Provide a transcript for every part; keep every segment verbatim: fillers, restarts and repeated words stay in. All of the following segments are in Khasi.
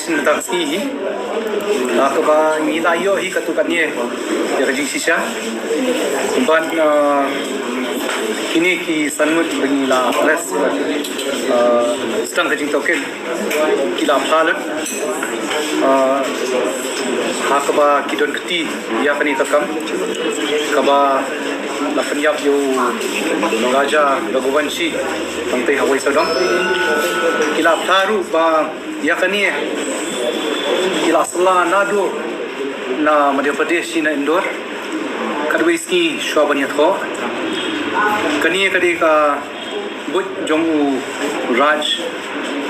Ngi ta sngi hi, ah, kaba ngi la ïoh hi katto katne ïa ka jingshisha. Bad, ah, kine ki san ngut ba ngi la arrest, ah, sdang ka jingtohkit, ki la phah lut, ah, ha kaba ki don kti ïa kane ka kam kaba la pynïap ïa u Raja Raghuvanshi, tang tei ha Wei Sawdong. Ki la phah ruh ba ïa kane ki la sla naduh na Madhya Pradesh, na Indore, katwei sngi shuwa ban ïathoh. Kane ka dei ka buit jong u Raj,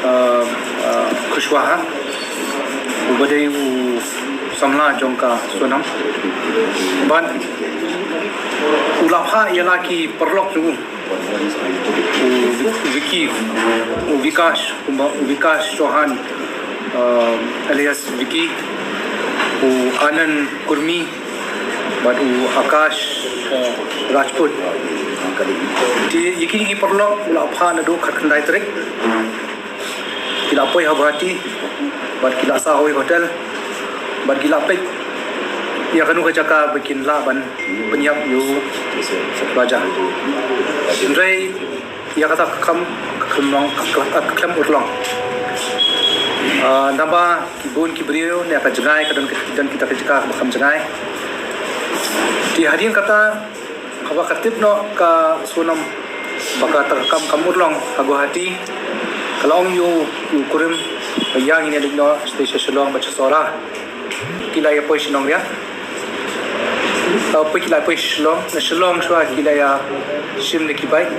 uh, uh, Kushwaha, uba dei u samla jong ka Sonam. Bad u la phah ïa la ki paralok jong u, u Vicky, u Vikash, u Ma-, u Vikash Chauhan, uh, alias Vicky, u Anand Kurmi, bad u Akash, uh, Rajput. Te ïa kine ki paralok u la phah naduh khatkhyndai tarik. Ki la poi ha Guwahati bad ki la sah ha kawei ka hotel bad ki la peit ïa kano ka jaka ba kin lah ban pynïap ïa u Raja. Hynrei ïa kata ka kam ka khlem long, ka khlem, ka khlem urlong. Ah, naba ki bun ki briew ne ka jngai ka don, ka don kita ka jaka kaba kham jngai. Te hadien kata, haba ka tip noh ka Sonam ba kata ka kam kam urlong ha Guwahati, ka la ong ïa u, ïa u kurim ba ïa ngin ïa leit noh sha Shillong bad sha Sohra. Ki la ïa poi sha Nongriat. Taw poi, ki la poi sha Shillong, na Shillong shuwa ki la ïa shim da ki bike,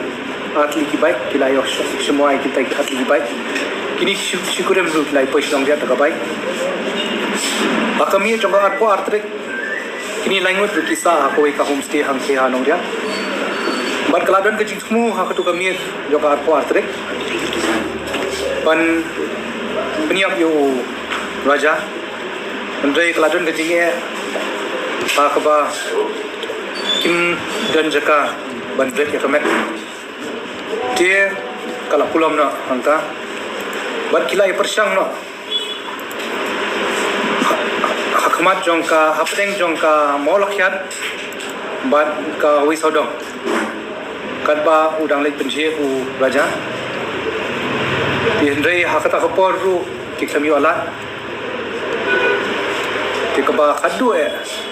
ar tylli ki bike, ki la ïa shim wai kita ki ar tylli ki bike. Kine shi, shi kurim ruh ki la ïa poi sha Nongriat da ka bike. Ha ka miet jong ka arphew ar tarik, kine lai ngut ruh ki sah ha kawei ka homestay hangtei ha Nongriat. Bad ka la don ka jingthmu ha katu ka miet jong ka arphew ar tarik ban pynïap ïa u Raja. Hynrei ka la don ka jingeh ha kaba kim don jaka ban bret ïa ka met. Te ka la pulom noh hangta bad ki la ïa pyrshang noh ha khmat jong ka, hapdeng jong ka Mawlakhiat bad ka Wei Sawdong, katba u dang leit pynjhieh u Raja. Te hynrei ha kata ka por ruh ki khlem ïoh lad. Te kaba khatduh eh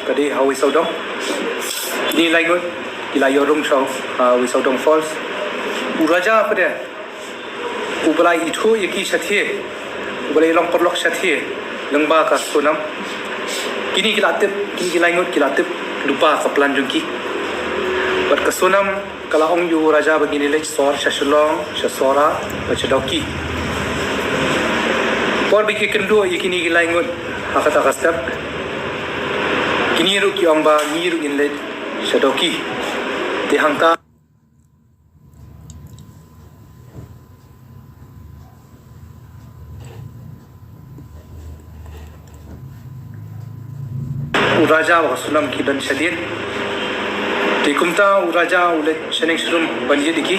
ka dei ha Wei Sawdong. Kine lai ngut ki la ïoh rung sha, ah, Wei Sawdong Falls. U Raja pat de, uba la ithuh ïa ki shathie, uba la long paralok shathie lyngba ka Sonam. Kine ki la tip, kine ki lai ngut ki la tip lypa ka plan jong ki. Bad ka Sonam ka la ong ïa u Raja ba ngin ïa leit sor sha Shillong, sha Sohra bad sha Dawki. Por ba ki kynduh ïa kine ki lai ngut ha kata ka step, kine ruh ki ong ba ngi ruh ngin leit sha Dawki. Te hangta u Raja bad ka Sonam ki don shadien. Te kumta u Raja u leit shaneng sharum ban ïit ïa ki.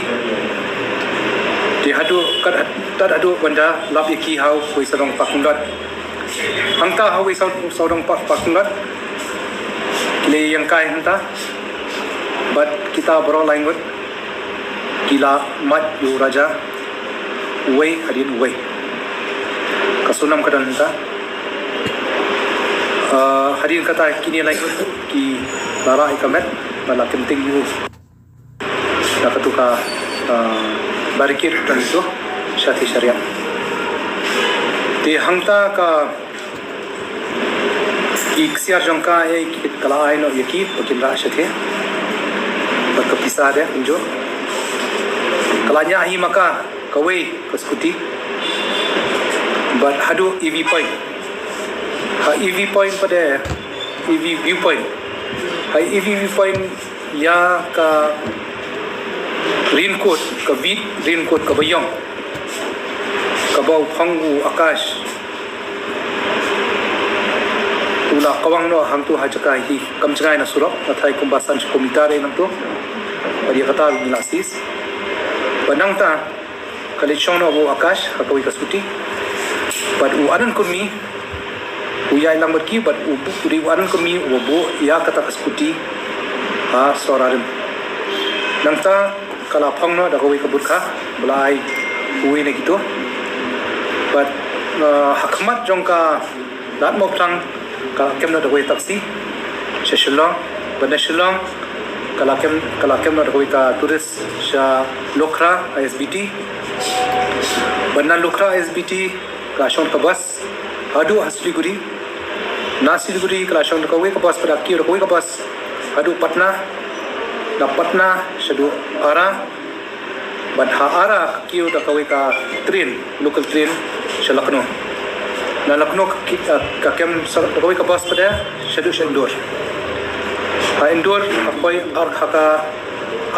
Te haduh kat, tad haduh ban da lap ïa ki ha u Wei Sawdong Parking Lot. Hangta ha Wei Saw-, Sawdong Park, Parking Lot, ki la ïeng kai hangta bad kita baroh lai ngut ki la mad ïa u Raja, uwei hadien uwei. Ka Sonam ka don hangta. Ah, hadien kata kine lai ngut ki la rah ïa ka met bad la kynting ïa u da katu ka, ah, barricade, kata tu shathie shariat. Te hangta ka, ki ksiar jong ka, eh, ki, ka la ai noh ïa ki ba kin rah shathie bad ka pisa de kumjuh. Ka la ñiah hi ma ka kawei ka scooty bad haduh E V point. Ha E V point pat de, E V viewpoint. Ha E V viewpoint ïa ka raincoat, ka bit raincoat kaba ïong, kaba u phong u Akash u la kawang noh hangtu ha jaka hi, kam jngai na surok, na thaiñ kumba san shiphew meter eh nangtu. Bad ïa kata ruh ngi la seize. Bad nangta ka leit shong noh u Akash ha kawei ka scooty. Bad u Anand Kurmi u ïaid lang bad ki, bad u buh, u dei u Anand Kurmi uba buh ïa kata ka skuti ha Sohra Rim. Nangta ka la phong noh da kawei ka bud kha ba la ai uwei na kito. Bad, uh, ha khmat jong ka Lad Mawphlang ka la kem noh da kawei taxi sha Shillong. Bad na Shillong ka la kem, ka la kem noh da kawei ka tourist sha Lukhra I S B T. Bad na Lukhra I S B T ka la shong ka bus haduh ha Siliguri. Na Siliguri ka la shong da kawei ka bus, pat da kiew da kawei ka bus haduh Patna. Na Patna shaduh Ara. Bad ha Ara ka kiew da kawei ka train, local train sha Lucknow. Na Lucknow ka ki-, ka, ka kem sa-, da kawei ka bus pat de shaduh sha Indore. Ha Indore ka poi ar, ha ka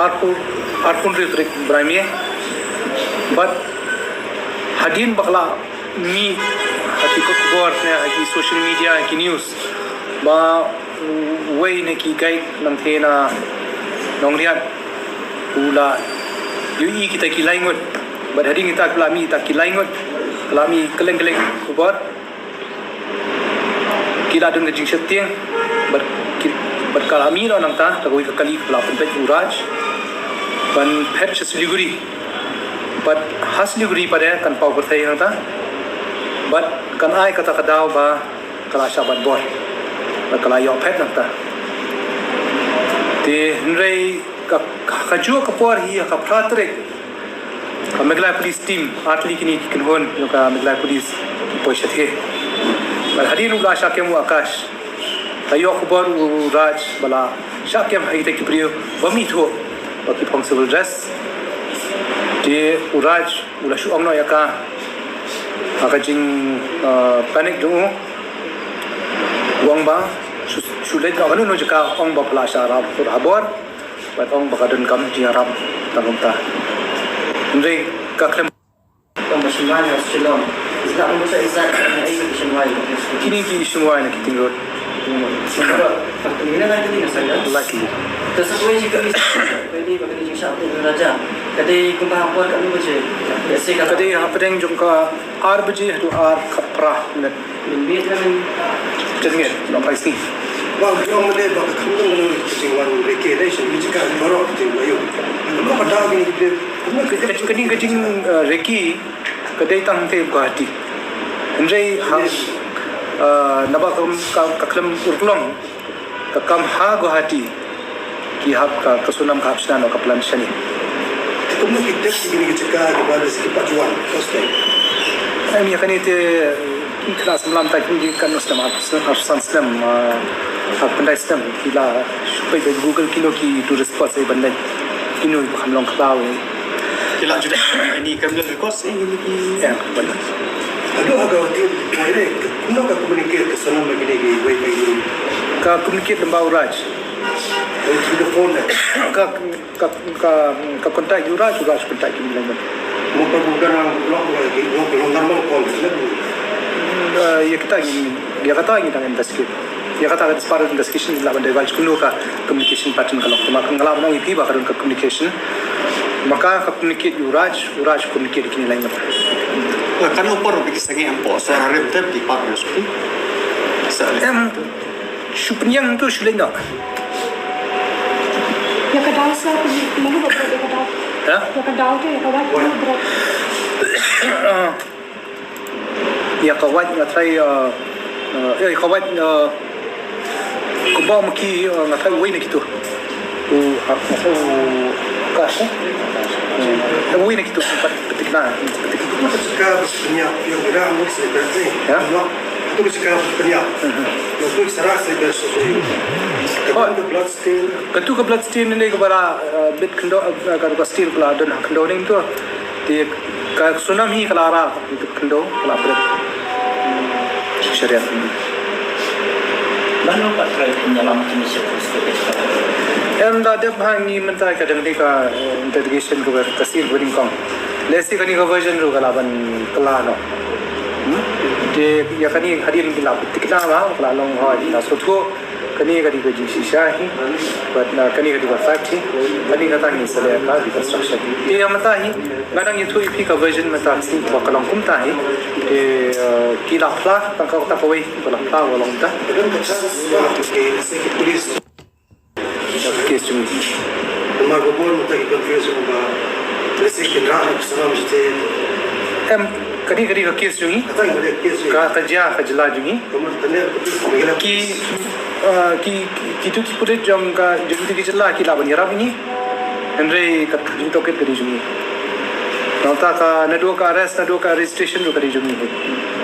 arphew, arphew hynriew tarik bnai May. Bad hadien ba ka la mih ha ki khubor ne ha ki social media, ha ki news, ba uwei na ki guide nangta na Nongriat u la ïohi kita ki lai ngut. Bad hadien kita ki la mih kita ki lai ngut, la mih kylleng kylleng khubor. Ki la don ka jingsheptieng bad ki, bad ka la mih noh nangta da kawei ka kali ka la pynpeit u Raj ban phet sha Siliguri. Bad ha Siliguri pat de kan paw pyrthei nangta. Bad kan ai kata ka daw ba ka la shah bat bor. Bad ka la ïoh phet nangta. Te hynrei ka, ka, kajuh ka por hi ha ka phra tarik, ka Meghalaya Police Team, ar tylli kine ki kynhun jong ka Meghalaya Police ki poi shathie. Bad hadien u la shah kem u Akash, la ïoh khubor u Raj ba la shah kem ha kita ki briew ba mih thuh, ba ki phong civil dress. Te u Raj u la shu ong noh ïa ka ha ka jing, uh, panic jong u. U ong ba shu, shu leit noh kano kano jaka, ong ba phi la shah rah ha bor. Bad ong ba ka donkam jingïarap tang kumta. Hynrei ka khlem. Tang ba Shyngwai ha Shillong. Is that what I said? Ai, Shyngwai. Kine ki Shyngwai na Keating Road. Shyngwai. Kine na kine na sana. Lucky. Ta sa kawei jingkylli, kane ba kane jingshah pynrung Raja. Ka dei kumba ha por katno baje? Ka dei hapdeng jong ka ar baje haduh ar khatphra minit. Minit. Ten minit, not five minutes. Ba, ki ong mynne ba ka kham don kano ka jingwan recce, dei shen ki jaka baroh ka jingwan ïoh. Kano ka daw kine ki, kano ka, ka jing, ka jing, uh, recce ka dei tang te Guwahati. Hynrei ha, uh, naba ka, ka, ka khlem urlong, ka kam ha Guwahati. Ki hap ka, ka Sonam ka hap shna noh ka plan shane. Te kumno ki tip ïa kine ki jaka kiba la shu pat wan first time? Em, ïa kane te ki khynnah samla mynta ki kan ym snem, ar, ar san snem, ah, ar khyndai snem ki la shu peit ha Google kino ki tourist spots, eh, ban leit. Kino kiba kham long khlaw, eh. Ki la ju dei kine ki criminal records, eh, kine ki. Em, ban leit. Haduh ha Guwahati, kumno ka communicate ka Sonam bad kine kiwei ki group? Ka communicate lyngba u Raj. Through the phone, eh? Ka, ka, ka, ka contact u Raj, u Raj contact ki lane. Mo ka bukan ang blok lagi, mo ka normal call, eh? Eh, ïa kita ngi, ïa kata ngi dang investigate. Ïa kata ka as part of investigation ngi lah ban divulge kumno ka communication pattern ka long. Te ma nga lah ban ong ïa phi ba ka don ka communication. Ma ka, ka communicate ïa u Raj, u Raj communicate ïa kine lane. Nga kan oper ïa ki sangeh hapoh Sohra Rim te ki partners ki. Sa em. Shu pynïeng tu shu leit noh. Ïa ka daw sa pynïeng, mano ba ïa ka daw? Ha? Ïa ka daw tu, ïa ka wait tu, bro. Ah. Ïa ka wait nga try, ah, ah, ïa ka wait, ah, kumba ma ki, ah, nga try uwei na kito. U, ah, nga try u Akash, eh? Hmm. Uwei na kito, pat, patik na, patik. Ka pynïap, ïa ka daw, ïa ka daw. Ya? Ka pynïap. Mhm. Ka tu ka blood stain ne kaba la, eh, bit khyndew, eh, ka, ka stain ka la don ha khyndew ne tu. Te ka Sonam hi ka la rah bit khyndew ka la bret. Shariat. Mano ba try pynïalam kine ki. Em, da dep ha ngi mynta ka dang dei ka, eh, interrogation kaba ka sien ba nyngkong. Lehse kane ka version ruh ka lah ban kylla noh. Hmm? Te ïa kane hadien ki la pynthikna ba ka la long hoi, ki la sngewthuh. Kane ka dei ka jingshisha hi, bad, uh, kane ka dei ka fact hi, kane ka tang hi sa leh ka reconstruction. Te ïa mynta hi, nga dang ïathuh ïa phi ka version mynta ka sngi ba ka long kumta hi. Te, uh, ki la phla, tang ka, tang kawei, ki la phla, ba long kumta. Ka case jong ngi. Namar ba bun mynta ki confuse ba lehse kin rah sngewbha shatei. Em, ka dei, ka dei ka case jong ngi. Ka tang ka dei ka case jong ngi. Ka, ka jia ka jylla jong ngi. Ka mut ka dei ka case jong ngi. Ki, ah, ki, ki, kitu ki pulit jong ka, jong ki jylla ki lah ban ïarap ïa ngi. Hynrei ka jingtohkit ka dei jong ngi. Nangta ka naduh ka arrest, naduh ka registration ruh ka dei jong ngi.